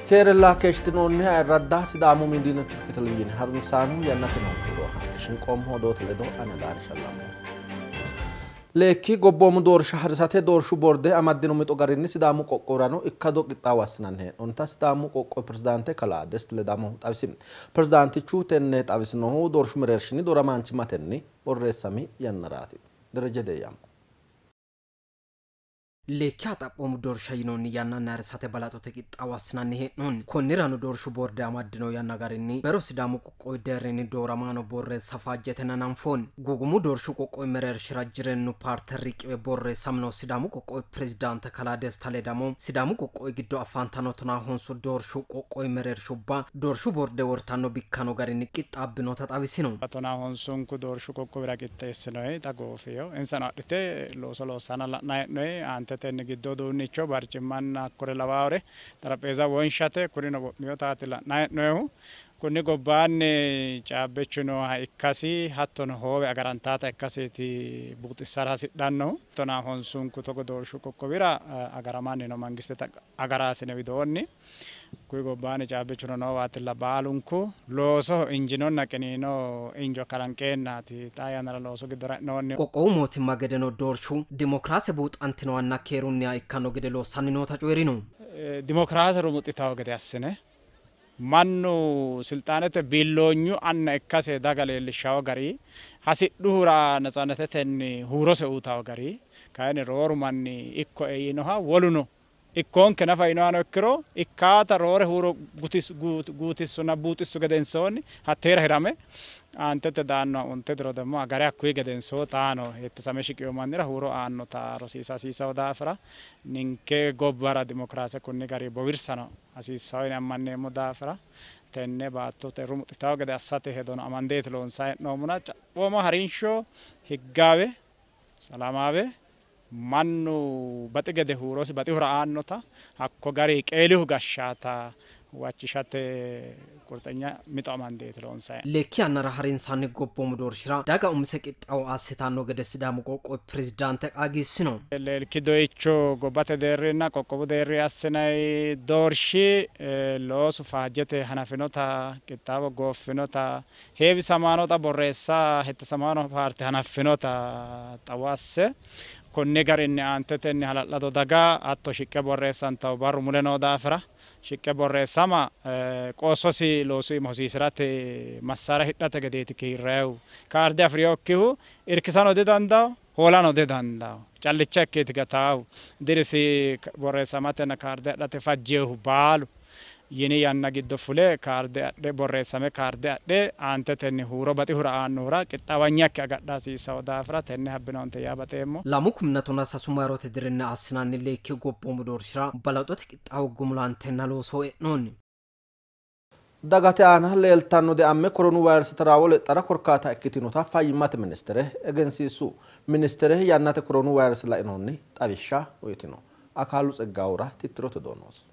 Keerella keeshshitinoonni ayirradda Sidaamu Miidiyu Neetworke Televizhiine harunsaano yannate noo odoo haadhe shinqoommo odoote ledo ane Daani Shallammo. Leekki gobboomu doorsha harisate doorshu borde amaddino mixo garinni Sidaamu qoqqowirano ikkado qixxaawo assinanni hee'noonnita Sidaamu qoqqowi pirezidaante kalaa Desti Ledamo xawisi. Pirezidaantichu tenne xawisinohu doorshu mereershinni dooramaanchimmatenni borreessami yannaraati. Dereje Deyyamo. Leekkiha xaphoomu doorsha yinoonni yanna ayirrisate balaxote qixxaawo assinanni hee'noonni. Konnirano doorshu boorde amaddino yanna garinni bero Sidaamu qoqqowi deerrinni dooramaano borreessa faajjetenna nanfoonni. Gugumu doorshu qoqqowi mereershira Jireenyu paarte riqiwe borreessamino Sidaamu qoqqowi pirezidaante kalaa Desta Ledamo Sidaamu qoqqowi giddo afantanno 15 doorshu qoqqowi mereershubba doorshu boorde wortanno bikkano garinni qixxaabbinota xawisino. 15 doorshu qoqqowira qixxeessinoyi xa goofiyo insano adhite looso loossana la'nanni hee'noyi aantete giddo uduunnicho barcimmanna kore lawaore xarapheeza wonshate kurino wo'miyotaati la'nanni hee'noyihu. Kunni gobbaanni caabbichu nooha ikkasi hattono hoowe agarantaata ikkasiiti buuxissara hasidhannohu. 15 togo doorshu qoqqowira agaramanni no mangistete agaraasine widoonni. Kuyi gobbaanni caabbichuno noowaatilla baalunku loosoho injinonna qiniino injo kalanqeennaati xaa yannara loosu giddora e'noonni. Qoqqowu mootimma gedeno doorshu dimokiraase buuxantinowanna keerunniha ikkanno gede loossanni noota coyi'rino. Dimokiraase rumuxxitawo gede assine mannu silxaanete biilloonyu anna ikkase daga leellishshawo gari hasidhuhura natsaannetetenni huurose uutawo gari kayinni rooru manni ikkoe yiinoha woluno ikkoonke nafa yiinohano ikkiro ikkaata roore huuro guutissuna buuxissu gedensoonni hatteera hirame aantete daannoha unte diro demmo agare hakkuyi gedensoo xaano hettisame shiqiyo mannira huuro aannota rosiisa hasiisawo daafira ninke gobbara dimokiraase kunni gari bowirsano hasiissawo yine ammanneemmo daafira tenne baattote rumuxxitawo gede assate hedono amandeeti loonsanni hee'noommona xaphooma harinsho higgaawe salaamaawe mannu baxi gede huurosi baxihura aannota hakko gari qeelihu gashshaata huwachishate qurxenya mixo amandeeti loonsanni. Leekki yannara harinsanni gobboomu doorshira daga umise qixxaawo assitanno gede Sidaamu qoqqowi pirezidaante qaagiissino. Leelki doyicho gobbate deerrinna qoqqowu deerri assinayi doorshi loosu faajjete hanafinota qixxaawo gooffinota heewisamaanota borreessa hettisamaano paarte hanaffinota xawo asse konni garinni aantetenni hala'lado daga hatto shiqqe borreessantawo barru mule noo daafira shiqqe borreessama qoossosi loosu iima hosiisirate massara hidhate gedeeti kiirrayihu. Kaarde afiriyokkihu irkisano didandawo hoolano didandawo callicha ikkeeti gataahu dirisi borreessamatenna kaarde adhate fajjeehu baalu yini yanna giddo fule kaarde adhe borreessame kaarde adhe aantetenni huuro baxihura aannohura qixxaawanyakki agadha hasiissawo daafira tenne habbinoonte yaa baxeemmo. 2013 maarote dirinni assinanni leekki gobboomu doorshira balaxote qixxaawo gumulantenna looso e'noonni. Dagate aana leeltanno deamme koronu vaayirese taraawo lexxara korkaata ikkitinota fayyimmate ministere egensiissu. Ministere yannate koronu vaayirese lainohunni xawishsha uyitino. Akaalu Tseggawura tittirote doonoosi.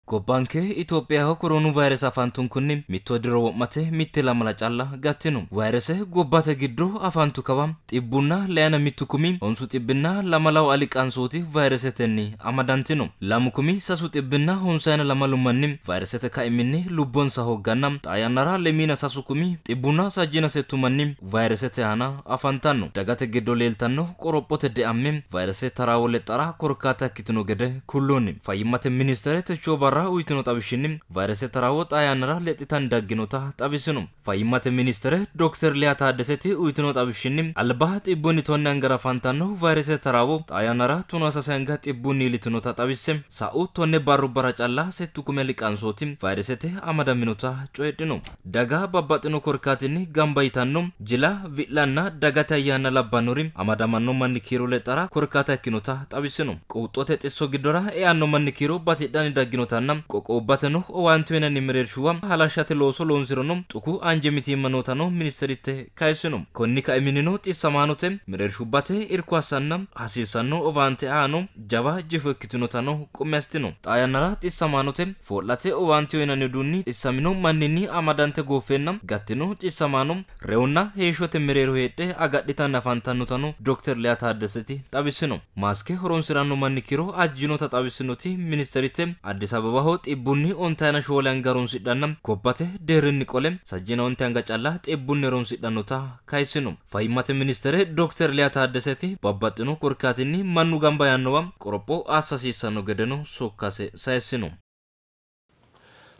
Gobbanke Itophiyaho koronu vaayirese afantunkunni mitto diro wo'mate mitte lamala calla gattino. Vaayirese gobbate giddo afantu kawa 101 kumi 902 ali qansooti vaayiresetenni amadantino. 2,352 manni vaayiresete kaiminni lubbonsa hoogganna xaa yannara 23,168 manni vaayiresete aana afantanno. Dagate giddo leeltanno qorophote deamme vaayirese taraawo lexxara korkaata ikkitino gede kulloonni. Fayyimmate ministere techo barra uyitino xawishshinni vaayirese taraawo xaa yannara lexxitanni dagginota xawisino. Fayyimmate ministere Dr. Liya Taaddeseti uyitino xawishshinni alba 10 angara afantanno vaayirese taraawo xaa yannara 16 anga 10 iillitinota xawisse sa'u 10 barrubbara calla 6 kume liqansooti vaayiresete amadaminota coyidhino. Daga babbaxxino korkaatinni gamba yitanno jila wi'lanna dagate ayyaana labbannori amadamanno manni kiiro lexxara korkaata ikkinota xawisino. Quuxxote xisso giddora eanno manni kiiro batidhanni dagginota notanna qoqqowubbateno owaante uyinanni mereershuwa halashshate looso loonsirono xuku anje mitiimma nootano ministeritte kayissino. Konni kaiminnino xissamaanote mereershubbate irko assanna hasiissanno owaante aano jawa jifo ikkitinotano qummi assitino. Xaa yannara xissamaanote foo'late owaante uyinanni uduunni xissamino manninni amadante gooffeenna gattino xissamaano reyonna heeshshote mereero heedhe agadhitanni afantannotano Dr. Liya Taaddaseti xawissino. Maaske horonsiranno manni kiiro ajjinota xawissinoti ministeritte Addis Ababaho 194 anga horonsidhanna gobbate deerrinni qole 69 anga calla 100 horonsidhannota kayissino. Fayyimmate ministere Dr. Liya Taaddaseti babbaxxino korkaatinni mannu gamba yaannowa qoropho assa hasiissanno gedeno sokkase sayissino.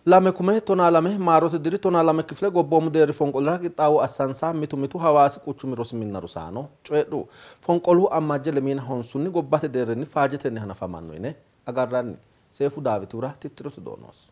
Lame kume tonaa lame maarote diri 12 kifile gobboomu deerri fonqolira qixxaawo assansa mitu mitu Hawaasi quchumi rosi minna rosaano coyidhu. Fonqolu ammajje 25 gobbate deerrinni faajetenni hanafamanno yine agarranni. Seefu Daawitura tittirote doonoos.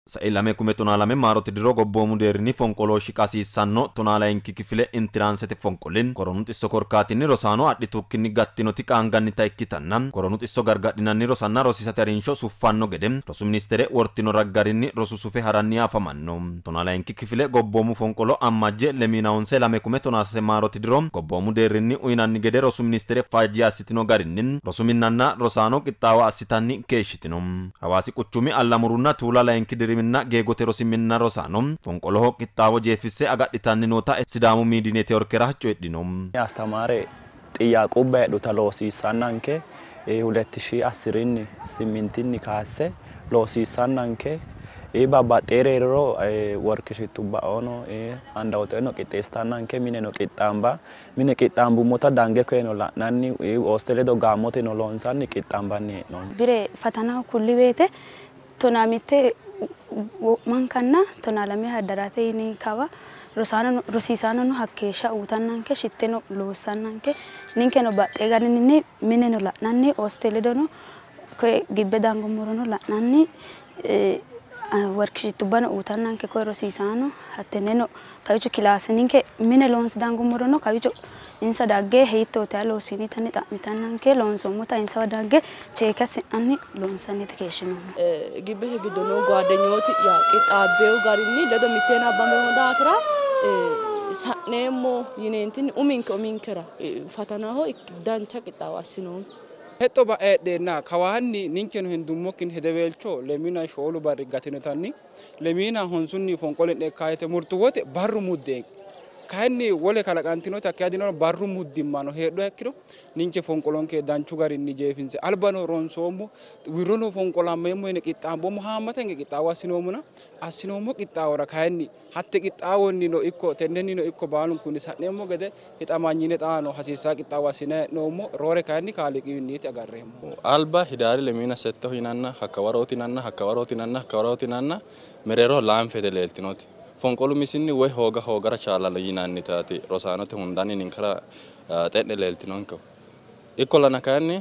Sai lame kume 12 maarote diro gobboomu deerrinni fonqolo shiqa hasiissanno 12 kifile intiraansete fonqolin koronu xisso korkaatinni rosaano adhitukkinni gattinoti qaangannita ikkitanna koronu xisso gargadhinanni rosanna rosiisate harinsho suffanno gede rosu ministere wortino raggarinni rosu sufe haranni afamanno. 12 kifile gobboomu fonqolo ammajje 25 lame kume 16 maarote diro gobboomu deerrinni uyinanni gede rosu ministere faajje assitino garinni rosu minnanna rosaano qixxaawo assitanni keeshshitino. Hawaasi quchumi Allamurunna Tuula layinki dirimi geegote rosi minna rosaano fonqoloho qixxaawo jeefisse agadhitanni noota Sidaamu Miidi Neetworkera coyidhino. Astamare xiyaaqubba heedhuta loosiissannanke 2010 8 kaasse loosiissannanke babbaxxeerero workishitubba'ono handawoteno qixxeessitannanke mineno qixxaamba mine qixxaambummota dange koyeno la'nanni ooste ledo gaammoteno loonsanni qixxaambanni hee'noommo. Bire fatanaho kulli woyte 12 wo'mankanna 12 haddarate yini kawa rosaano rosiisaanono hakkeeshsha uutannanke shitteno loossannanke ninkeno baxxee garinni mineno la'nanni ooste ledono koye gibbe dangummorono la'nanni workishitubbano uutannanke koye rosiisaano hattenneno kawicho kilaase ninke mine loonse dangummorono kawicho insa dagge hiittoote loosinitanni xa'mitannanke loonsoommota insawa dagge cheeke assi'nanni loonsanniti keeshshinoommo. Gibbete giddo noo guaddenyooti'ya qixxaabbeewu garinni ledo mitteenni abbambeemmo daafira sa'neemmo yineentinni uminke uminkera fatanaho dancha qixxaawo assinoommo. Hexxo ba'eedheenna kawaanni ninkeno hendummokkinni hedeweelcho 24 barri gatinotanni 25 fonqolinne kaayete murtu wote barru muddeenke kayinni wole kalaqantinota akkadino barru muddimmano heedhuha ikkiro ninke fonqolonke danchu garinni jeefinse albano ronsoommo wirrono fonqolammeemmo yine qixxaamboommo haammatanke qixxaawo assinoommona assinoommo qixxaawora kayinni hatte qixxaawonnino ikko tennennino ikko baalunkunni sa'neemmo gede hixamanyine xaano hasiissaa qixxaawo assine hee'noommo roore kayinni kaaliiqiwinniiti agarreemmo. Alba hidaari 26 yinanna hakkawarooti yinanna hakkawarooti yinanna hakkawarooti yinanna mereeroho laanfete leeltinoti. Fonqolu misinni woy hooga hoogara chaalalo yinannitaati rosaanote hundanni ninkera xe'ne leeltinonke. Ikkollana kayinni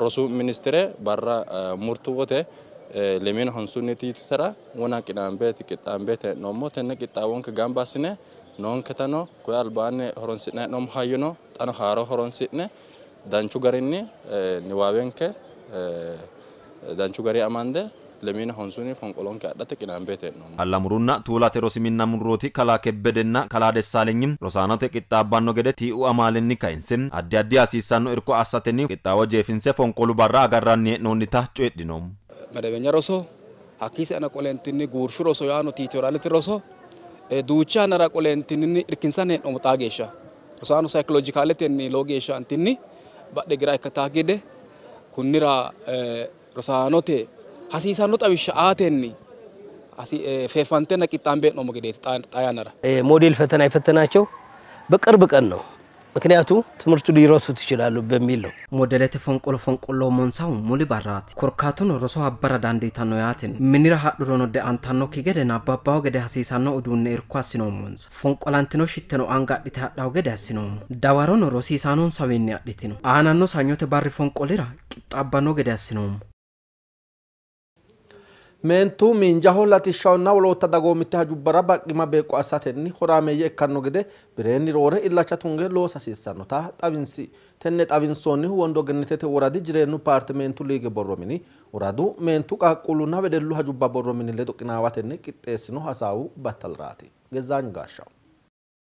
rosu ministere barra murtu wote 25 yitutera wona qinaambeeti qixxaambeeti hee'noommo. Tenne qixxaawonke gamba assine noonketano koye albaanni horonsi'ne hee'noommo hayyono xano haaro horonsi'ne danchu garinni niwaawenke danchu gari amande 25 fonqolonke adhate qinaambeeti hee'noommo. Allamurunna Tuulate rosi minna murrooti kalaa Kebbedenna kalaa Dessaalenyi rosaanote qixxaabbanno gede tii'u amaalenni kayinse addi addi hasiissanno irko assatenni qixxaawo jeefinse fonqolu barra agarranni hee'noonnita coyidhino. መደበኛ roso hakkiisi ana qolentinni guurshu roso yaano tiitoraalete roso duucha nara qolentinni irkinsanni hee'noommo xaa geeshsha rosaano saayikoloojikaaletenni lowo geeshsha antinni badhe gira ikkataa gede kunnira rosaanote hasiisanno xawishsha aatenni feeffantenna qixxaambe hee'noommo gedeeti xaa yannara. ሞዴል ፈተና የፈተናቸው በቅርብ ቀን ነው። ምክንያቱ ትምህርቱ ሊረሱት ይችላሉ በሚል ነው። ሞዴለte fonqolo fonqolloommonsahu muli barraati. Korkaatuno roso habbara dandiitanno yaatenni minira hadhurono de'antannokki gede nabbabbawo gede hasiisanno uduunne irko assinoommonsa. Fonqolantino shitteno anga adhite hadhawo gede assinoommo. Dawarono rosiisaanonsawiinni adhitino. Aananno sanyote barri fonqolira qixxaabbanno gede assinoommo. Meentu miinjaho latishshahonna wolootta dagoomitte hajubbara baqqima beeqqo assatenni horaameeyye ikkanno gede bireenni roore illacha tunge loosa hasiissannota xawinsi. Tenne xawinsoonnihu Wondo Gennetete woradi Jireenyu paarte meentu liige borro mini woradu meentu qaaqquullunna wedellu hajubba borro mini ledo qinaawatenni qixxeessino hasaawu battalaraati. Gezaanyu Gaashshaw.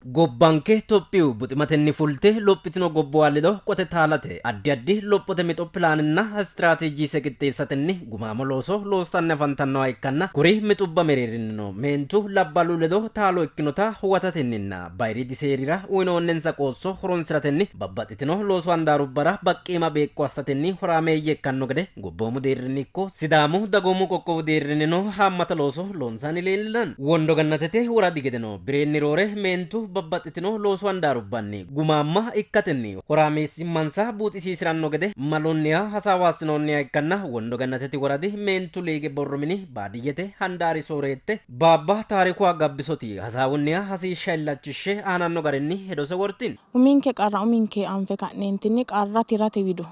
Gobbanke Itophiyu buximatenni fulte lophitino gobbuwa ledo qote taalate addi addi lophote mixo pilaaninna istiraateejiise qixxeessatenni gumaamo looso loossanni afantannoha ikkanna kuri mixubba mereerinnino meentu labballu ledo taalo ikkinota huwatatenninna bayiriidi seerira uyinoonninsa qoosso horonsiratenni babbaxxitino loosu handaarubbara baqqiima beeqqo assatenni horaameeyye ikkanno gede gobboomu deerrinni ikko Sidaamu dagoomu qoqqowu deerrinnino haammata looso loonsanni leellanno. Wondo Gannatete woradi gedeno bireenni roore meentu babbaxxitino loosu handaarubbanni gumaamma ikkatenni horaameessimmansa buuxisiisiranno gede malunniha hasaawa assinoonniha ikkanna Wondo Gannatete woradi meentu liige borro mini baadiyyete handaari sooreette Baabba Taarikuwa Gabbisoti hasaawunniha hasiishsha illachishshe aananno garinni hedose wortino. Uminke qarra uminke anfe ka'neentinni qarra tirate wido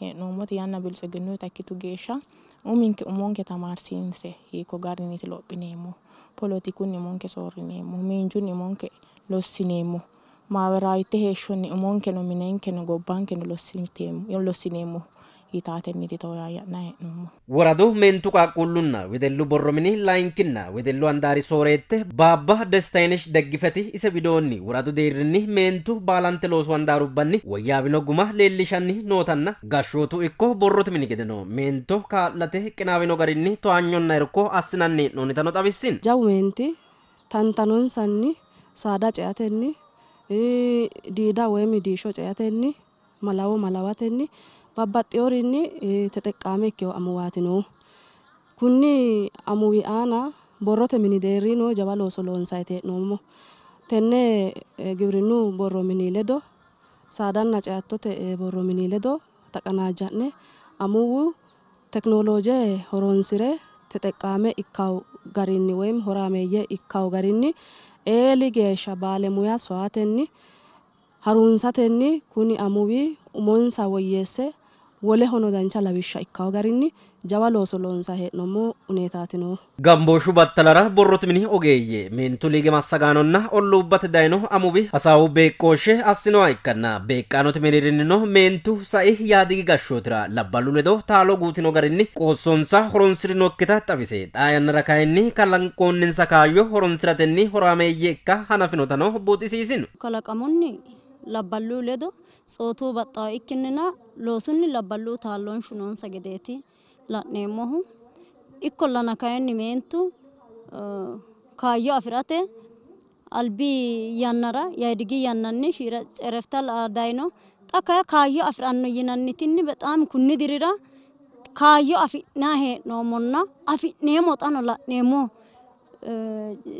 hee'noommoti yanna biltsiginnuta ikkitu geeshsha uminke umonke tamaarsiinse hiikko garinniiti lophineemmo, polotikunni umonke soorrineemmo, miinjunni umonke lossineemmo, maabaraawite heeshshonni umonkeno minenkeno gobbankeno lossineemmo yitaatenniiti towaaya'na hee'noommo. Woradu meentu qaaqquullunna wedellu borro mini layinkinna wedellu handaari sooreette Baabba Destayinesh Deggifeti ise widoonni woradu deerrinni meentu baalante loosu handaarubbanni woyyaawino guma leellishanni nootanna gashshootu ikko borrote mini gedeno meento kaa'late qinaawino garinni towaanyonna irko assinanni hee'noonnitano xawissino. Jawu meenti tantanonsanni saada ceatenni diida woyim diisho ceatenni malawo malawatenni babbaxxeyorinni teteqqaame ikkeyo amuwaati noohu. Kunni amuwi aana borrote mini deerrino jawa looso loonsayti hee'noommo. Tenne giwirinnu borro mini ledo saadanna ceattote borro mini ledo taqanaajja'ne amuwu teknolooje horonsire teteqqaame ikkawo garinni woyim horaameeyye ikkawo garinni eeli geeshsha baalemuya soyaatenni harunsatenni kuni amuwi umonsa woyyeesse wolehono dancha lawishsha ikkawo garinni jawa looso loonsa hee'noommo huneetaati noohu. Gambooshu battalara borrote mini ogeeyye meentu liige massagaanonna olluubbate dayino amuwi hasaawu beeqqooshshe assinoha ikkanna beeqqaanote mereerinnino meentu sai yaadigi gashshootira labballu ledo taalo guutino garinni qoossonsa horonsi'rinokkita xawise xaa yannara kayinni kalanqoonninsa kaayyo horonsiratenni horaameeyye ikka hanafinotano buuxisiisino. Kalaqamunni labballu ledo tsootu baxxawo ikkinnina loosunni labballu taalloonshu noonsa gedeeti la'neemmohu. Ikkollana kayinni meentu kaayyo afirate albi yannara yaadigi yannanni shiira cerefta dayino xa kaya kaayyo afiranno yinannitinni bexaami kunni dirira kaayyo afi'naa hee'noommonna afi'neemmo xano la'neemmo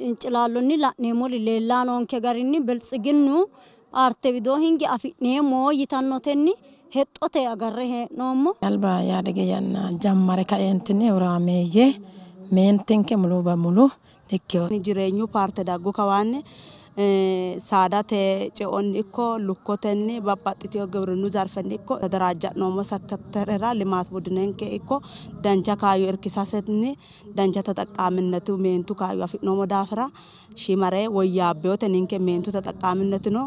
incilaallonni la'neemmori leellaa noonke garinni biltsiginnu paarte widoo hinge afi'neemmo yitannotenni hexxote agarre hee'noommo. Alba yaadigi yanna jammare ka'eentinni horaameeyye meentinke mulu bamulu ikkeyo. Jireenyu paarte daggu kawaanni saadate ceonni ikko lukkotenni babbaxxiteyo giwirinnu zarfenni ikko tadaraajja'noommo sekiterera limaat budinenke ikko dancha kaayyo irkisasenni dancha teteqqaaminnetu meentu kaayyo afi'noommo daafira shiimare woyyaabbeyote ninke meentu teteqqaaminetino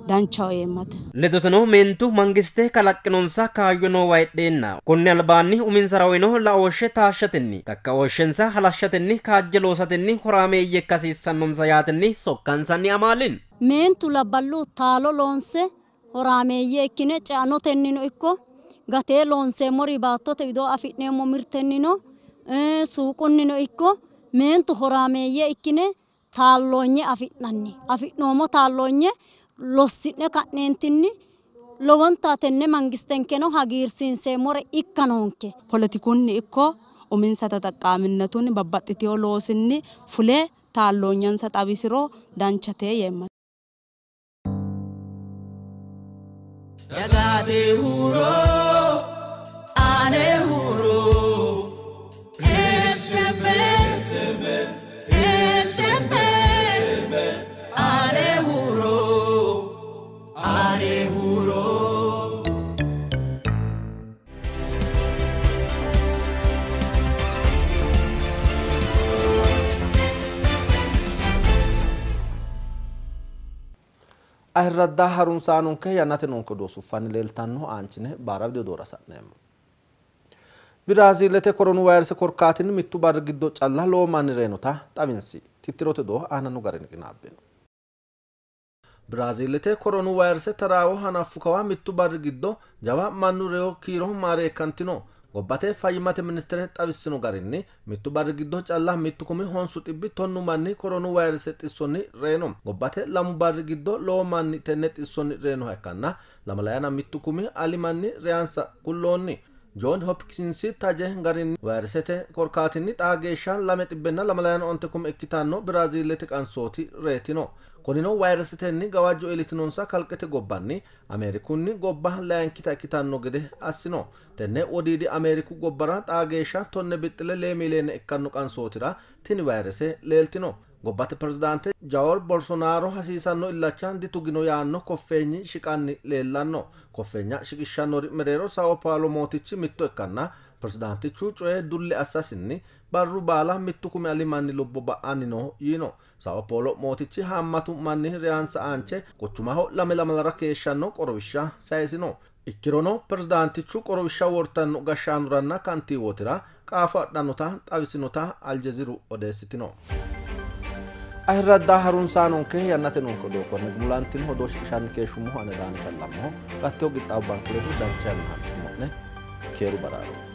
danchaho yeemmate. Ledoteno meentu mangiste kalaqqinonsa kaayyo noowa heedheenna konni albaanni uminsara uyino laooshshe taashshatenni kakkaooshshensa halashshatenni kaajje loosatenni horaameeyye ikka hasiissannonsa yaatenni sokkansanni amaalin. Meentu labballu taalo loonse horaameeyye ikkine ceanotennino ikko gatee loonseemmori baattote widoo afi'neemmo mirtennino suuqunnino ikko meentu horaameeyye ikkine taalloonye afi'nanni afi'noommo taalloonye lossi'ne ka'neentinni lowonta tenne mangistenkeno hagiirsiinseemmore ikka noonke. Polotikunni ikko uminsa teteqqaaminnetunni babbaxxiteyo loosinni fule taalloonyansa xawisiro danchate yeemma. Dagate huuro ane huuro SMB SMB ane huuro ane huuro. Ayirradda harunsaanonke yannate noonke odoo suffanni leeltanno aanchine baara video doora sa'neemmo. Biraazilete koronu vayrese korkaatinni mittu barri giddo calla lowo manni reyinota xawinsi. Tittirote odoo aananno garinni qinaabbino. Biraazilete koronu vayrese taraawo hanaffu kawa mittu barri giddo jawa mannu reyo kiiro maareekkantino. Gobbate fayyimmate ministere xawissino garinni mittu barri giddo calla 1,910 manni koronu vayrese xissonni reyino. Gobbate 2 barri giddo lowo manni tenne xissonni reyinoha ikkanna 21,000 ali manni reyansa kulloonni. John Hopkins taje garinni vayresete korkaatinni xaa geeshsha 225,000 ikkitanno Biraazilete qansooti reyitino. Kunino vayresetenni gawajjo iillitinonsa kalqete gobbanni Ameerikunni gobba layinkita ikkitanno gede assino. Tenne wodiidi Ameeriku gobbara xaa geeshsha 10.2 miliyoone ikkanno qansootira tini vayrese leeltino. Gobbate pirezidaante Jair Bolsonaro hasiisanno illacha ditugino yaanno koffeenyi shiqanni leellanno. Koffeenya shiqishshannori mereero Sao Paolo mootichi mitto ikkanna pirezidaantichu coye dulle assasinni barru baala 1,000 ali manni lubbo ba'anni no yiino. Sao Paolo mootichi haammatu manni reyansa aanche quchumaho 2 lamalara keeshshanno qorowishsha sayisino. Ikkirono pirezidaantichu qorowishsha wortanno gashshaanoranna kantiiwootira qaafo adhannota xawisinota Aljeziru odeessitino. Ayirradda harunsaanonke yannate noonke odoo konne gumulantino odoo shiqishanni keeshshummohu ane Daani Shallammoho. Gatteho qixxaawo banke ledo dancha yanna harunsumo'ne keeru baraaro.